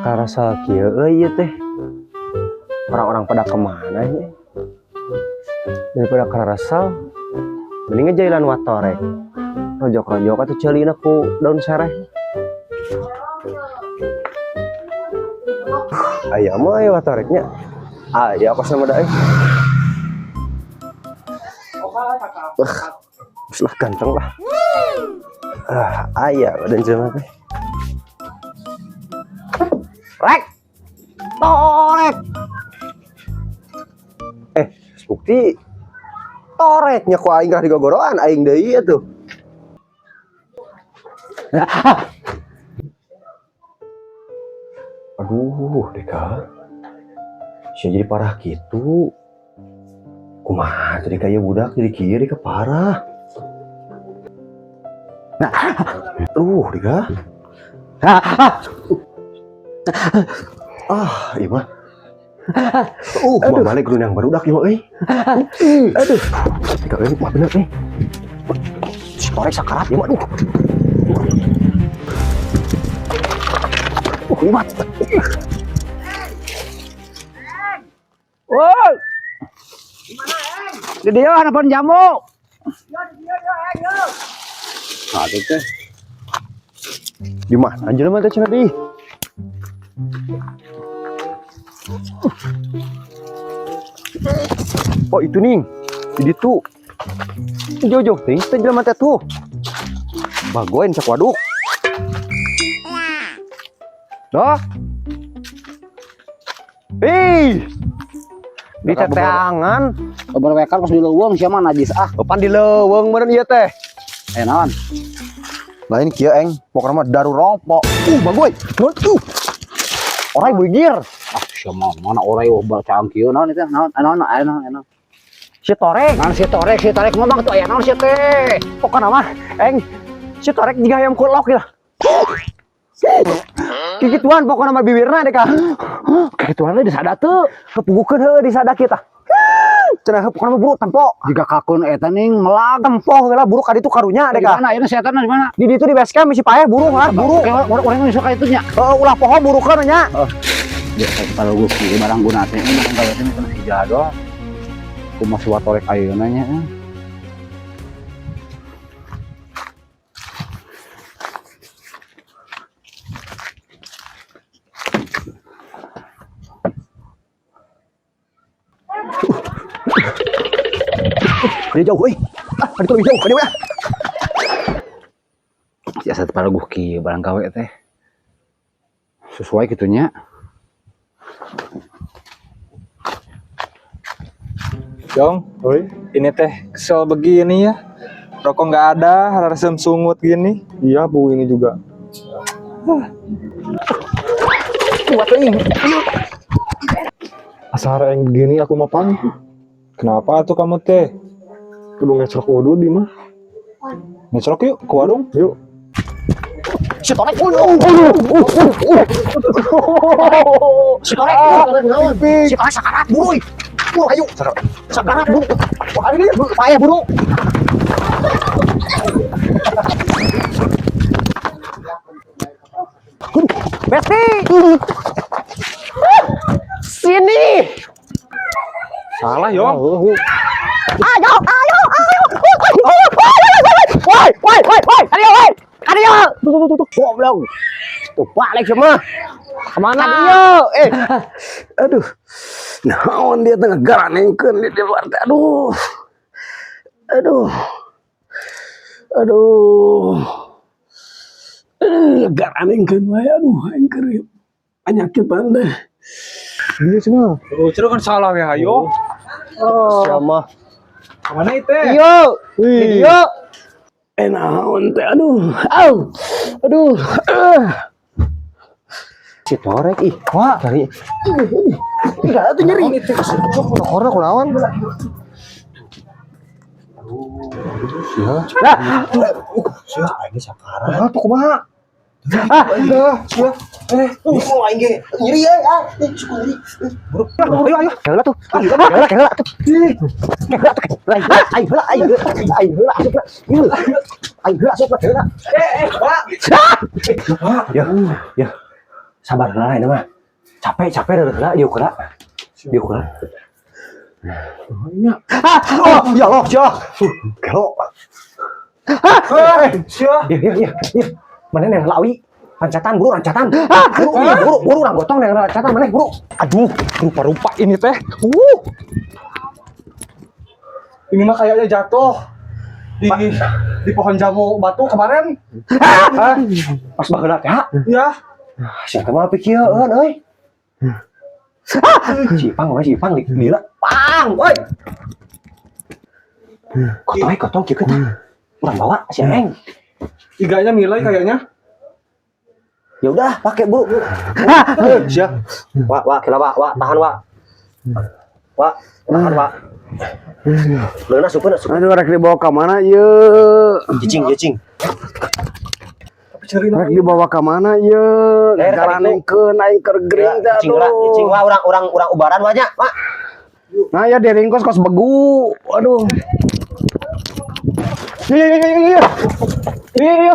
Karasa kieu euy ieu teh. Orang-orang pada kemana ya? Daripada karasal, mending ngejailan watorek. Rojok-rojok atuh ceulina ku daun sereh. Aya mah aya watoreknya. Aya kos sama dae. Wah, lah ganteng lah. Ah, aya badan jelema teh. Rek. Torek. Eh, bukti toreknya ku aing kah digogoroan aing deui atuh. Aduh, Deka. Sia jadi parah gitu. Kumaha jadi kayak budak jadi kieu Deka parah. Aduh, Deka. Ah, iya mah. Mah balik kudu yang barudak ieu mah euy. Aduh. Deka euy, mah bener euy. Si torek sakarat ieu mah aduh. Liwat. Woi. Di dieu hanapan jamu. Nah, itu teh. Di mana jelema teh cenah di? Oh, itu nih. Di ditu. Jauh-jauh teh teh jelema teh tuh. Bagoen cak waduk. Dah. Ih. Di teteangan. Beberwekan pas di leuweung sia mah najis ah. Pan di leuweung meureun ieu teh. Eh naon? Lain kieu eng, pokokna mah daru ropok. Bagoy. Orai buigir. Ah sia mah mana orai wah bacaan kieu naon itu naon naon naon naon. Si torek. Naon si torek ngomong tuh aya naon si teh. Pokokna mah eng si torek jiga hayam kulok ya. Kikituan pokokna mah bibirna deh kah. Kikituan we disada teu. Kepugukeun heuh disada kita. Cenah pokokna mah buru tempo. Jiga kakun eta ning melag. Tempo heula buru ka ditu karunya deh Di kah. mana ayeuna si eta di mana? Di ditu di base camp si paeh buru ha, buru. Oke, urang geus ka itu nya. Heeh, ulah poho burukeun nya. Ya kalau gue kieu barang guna teh barang gawe teh kana si jadol. Kumaha si watorek ayeuna nya. Dia jauh euy. Ah, ka ditu lebih jauh ka dieu we. Jasa paraguh kieu barang gawe teh. Sesuai kitu nya. Dong, Oi, ini teh kesel begini ya. Rokok nggak ada, harus sungut gini. Iya bu ini juga. Kuat euy. Asal yang begini aku mau pang. Kenapa tuh kamu teh? Kudu ngecrok wudu di mah. Ngecrok yuk ke warung. Yuk. Si torek. Si torek. Si torek sakarat buru. Buru ayo. Sakarat buru. Wah, ini paeh buru. Besti. Sini. Salah yong. Ayo, ayo, ayo. Woi, woi, woi, woi, ayo, woi. Ayo. Tuh, tuh, tuh, tuh. Goblok. Tuh, balik semua. Kemana? Ayo, eh. Aduh. Naon dia tengah garanengkeun di luar teh. Aduh. Aduh. Aduh. Garanengkeun wae aduh aing keur penyakit teh. Dia cenah. Oh, cerah kan salah ya, ayo. Oh. Sama. Kemana itu? Iyo. Wih. Iyo. Eh naon teh aduh. Au. Aduh. Si torek ih. Wah, cari. Enggak tuh nyeri. Korna kunaon? Sia. Nah, Sia aing sakarat. Ah, tuh kumaha? Ah, sia. aing ge nyeri euy. Ah, ih, suku nyeri. Buru. Ayo, ayo. Heula tuh. Heula, heula tuh. Heula tuh. Aing heula, aing heula, aing heula asup lah. Aing heula asup lah, heula. Eh, eh, Pak. Ya, ya. Sabar heula ini mah. Capek, capek heula diuk heula. Diuk heula. Oh, ya Allah, sia. Gelo. Eh, sia. Iya, iya, iya, iya. Mana yang lawi? Loncatan, buru, loncatan. Buru, iya, buru, buru, urang gotong yang loncatan mana, buru. Aduh, rupa-rupa ini teh. Ini mah kayaknya jatuh di pohon jamu batu kemarin. Hah? Pas baheula teh, ha? Ya. Sia teh mah pikirkeun euy. Si Ipang, si Ipang lila. Pang, euy. Kotong, kotong kieu tah. Urang bawa si Eng. Iganya milai kayaknya. Ya udah, pakai buru. Sia. Wah, wah, kira wah, wah, tahan wah. Wah, tahan wah. Leuna sukeun, sukeun. Aduh, rek dibawa ka mana ieu? Cicing, cicing. Tapi ceri Rek dibawa ka mana ieu? Eh, Garanengkeun aing keur gering teh Cicing lah, aduh. cicing wah urang urang urang ubaran wah nya, Pak. Nah ya diringkos kos begu. Aduh. Iya, iya, iya, iya. Iya, iya.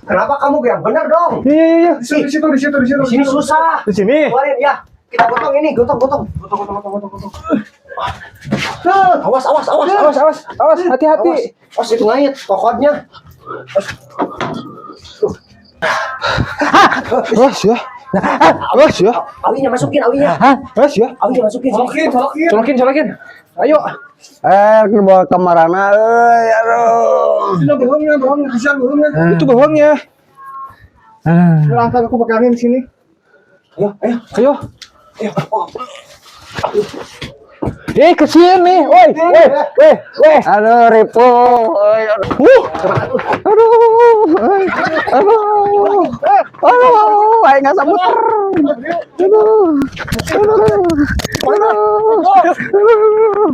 Kenapa kamu yang benar dong? Iya, iya, iya. Di situ, di situ, di situ, Di sini susah. Di sini. Keluarin ya. Kita gotong ini, gotong, gotong. Gotong, gotong, gotong, gotong, gotong. Awas, awas, awas, Awas, awas, awas, hati-hati. Awas, awas itu ngait tokodnya. Awas ya. Awas ya. Awinya masukin, awinya. Awas ya. Awinya masukin. Colokin, colokin. Colokin, colokin. Ayo. Eh, rek dibawa ka marana euy, aduh. Ini bohongnya, bohongnya, kasihan bohongnya. Itu bohongnya. Angkat aku pegangin sini. Ayo, ayo. Ayo. Eh, ke sini. Woi, woi, woi, woi. Aduh, ripuh. Euy, aduh. Aduh. Aduh. Aduh, aing asa muter. Aduh. Aduh. Aduh. Aduh.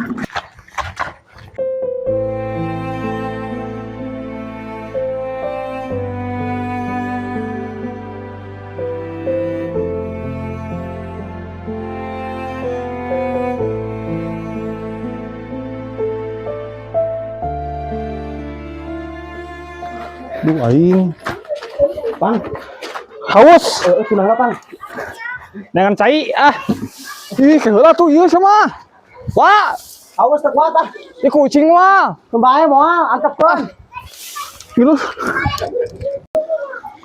Duh, aing. Pang, Haus. kunaon Pang? Jangan cai ah. Ih, keheula tuh ieu sama. Wah, Awas teu kuat ah. ini kucing mah. Kembae moal, antepkeun. Gitu.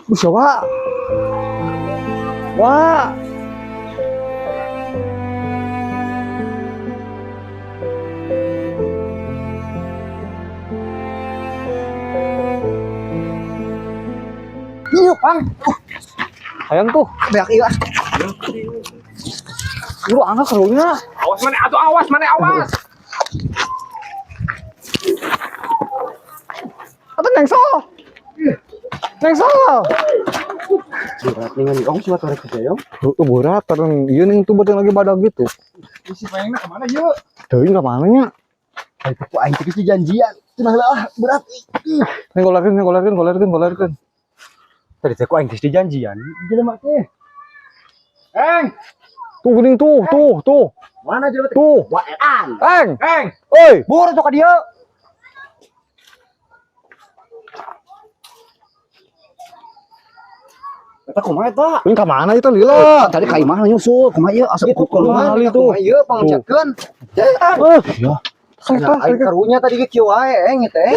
Bisa, Wak. Wak. Iya, Pang. Hayang tuh. Beak ieu ah. Lu angkat karunya. Awas mana atuh, awas mana, awas. Atuh nengso. Nengso. Berat dengan ong cuma tarik ke jayong. Heeh, berat terus ieu ning tuh badan lagi badak gitu. Si payengna kemana yuk? Deui ka mana nya? Aing teh aing teh janjian. Cenah lah berat. Ning golarkeun, ning golarkeun, golarkeun, golarkeun. Tadi teh ku aing geus dijanjian. Jelema teh. Eng. Tuh geuning tuh, tuh, tuh. Mana jelema teh? Tuh. Wah, edan. Eng. Eng. Oi. Buru tuh ka dieu. Eta kumaha eta? Ini ka mana itu lila? Tadi ka imah nyusul, kumaha ieu asup Itu kumaha. kumaha itu? Kumaha ieu pangcetkeun? Eh, Ya. Nah, aing karunya tadi ge kieu wae eng teh.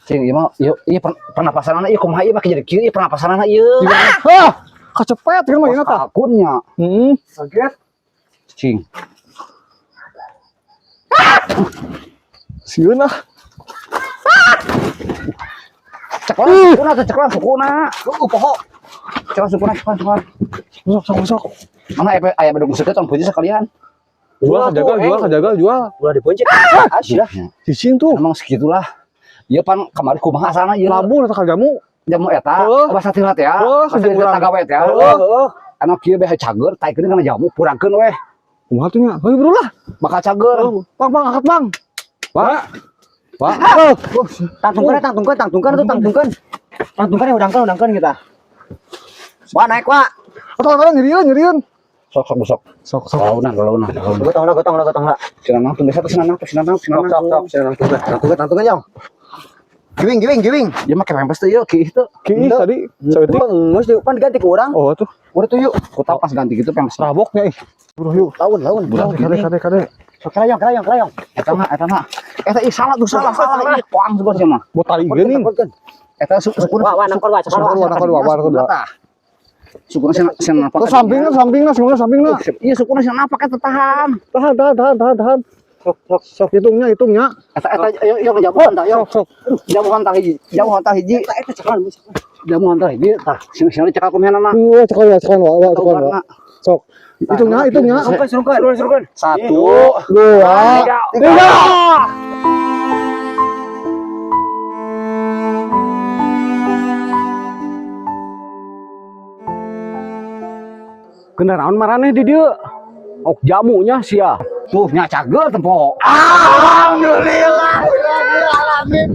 Cing, ieu mah ieu ieu pernapasanana ieu kumaha ieu make jadi kieu ieu pernapasanana ieu. Ah, kecepet kan mah ieu tah. Akunnya. Heeh. Kaget. Cing. Sieun ah. Ceklan sukuna teh, ceklan sukuna. Heeh, poho. Ceklan sukuna, ceklan sukuna. Sok sok sok. Mana aya aya bedog musik tong puji sekalian. Jual kajagal, jual kajagal, jual. Ulah dipencet. Ah, sudah. Cicing tuh. Emang segitulah. Ieu pan kamari kumaha asalna ieu? Labu atau jamu. Jamu eta, Heuh. basa tilat ya. Heuh, Basa jamu tilat urang. tagawe teh. Heuh, heuh. Anu kieu beh cager, taikeun kana jamu purangkeun weh. Kumaha tuh nya? Heuh, bro lah. Bakal cager. Bang, bang, angkat bang. Pak. Pak. Tangtungkeun, tangtungkeun, tangtungkeun tuh tangtungkeun. Tangtungkeun ya udangkeun, udangkeun kita. Wah, naik, Wak. Atau atau nyerieun, nyerieun. Sok sok sok. Sok sok. Launan, launan, launan. Gotong lah, gotong lah, gotong lah. Sinanang tuh biasa tuh sinanang tuh sinanang Sok, sinanang. sok, sok. Tangtungkeun, tangtungkeun, tangtungkeun, Jong. Giwing, giwing, giwing. Dia mah kepempes teh ieu kiih teu. Ki tadi saeutik. Geus pan diganti ku urang. Oh tuh. Udah tuh yuk. Ku pas ganti gitu pempes. Raboknya ih. Bro yuk. Laun, laun. Kade kade kade kade. Sok kerayong, kerayong, kerayong. Eta mah eta mah. Eta ih salah tuh salah salah. Ih koang sebelah sia mah. Buat tali geuning. Eta sukuna. Wah, wah, nangkor, wah, cakar, wah. Nangkor, wah, nangkor, wah. Sukuna sia sia napak. Terus sampingna sampingna semuanya sampingna. Iya sukuna sia napak eta tahan. Tahan tahan tahan tahan tahan. Sok sok Sok hitungnya hitungnya. Eta eta yo yo jamuan tah yo. Sok sok. Jamuan tah hiji. Jamuan tah hiji. Eta cakalan. Jamuan tah hiji tah. Sing sing dicekal kumaha mah. Dua cekal ya cekal wa cekal wa. Sok. Hitungnya hitungnya. Surungkan, surungkan, surungkan. Satu, Dua, tiga. Kendaraan maraneh di dieu. Ok jamunya sia. Tuh nya cageur tempo. Alhamdulillah. Alamin.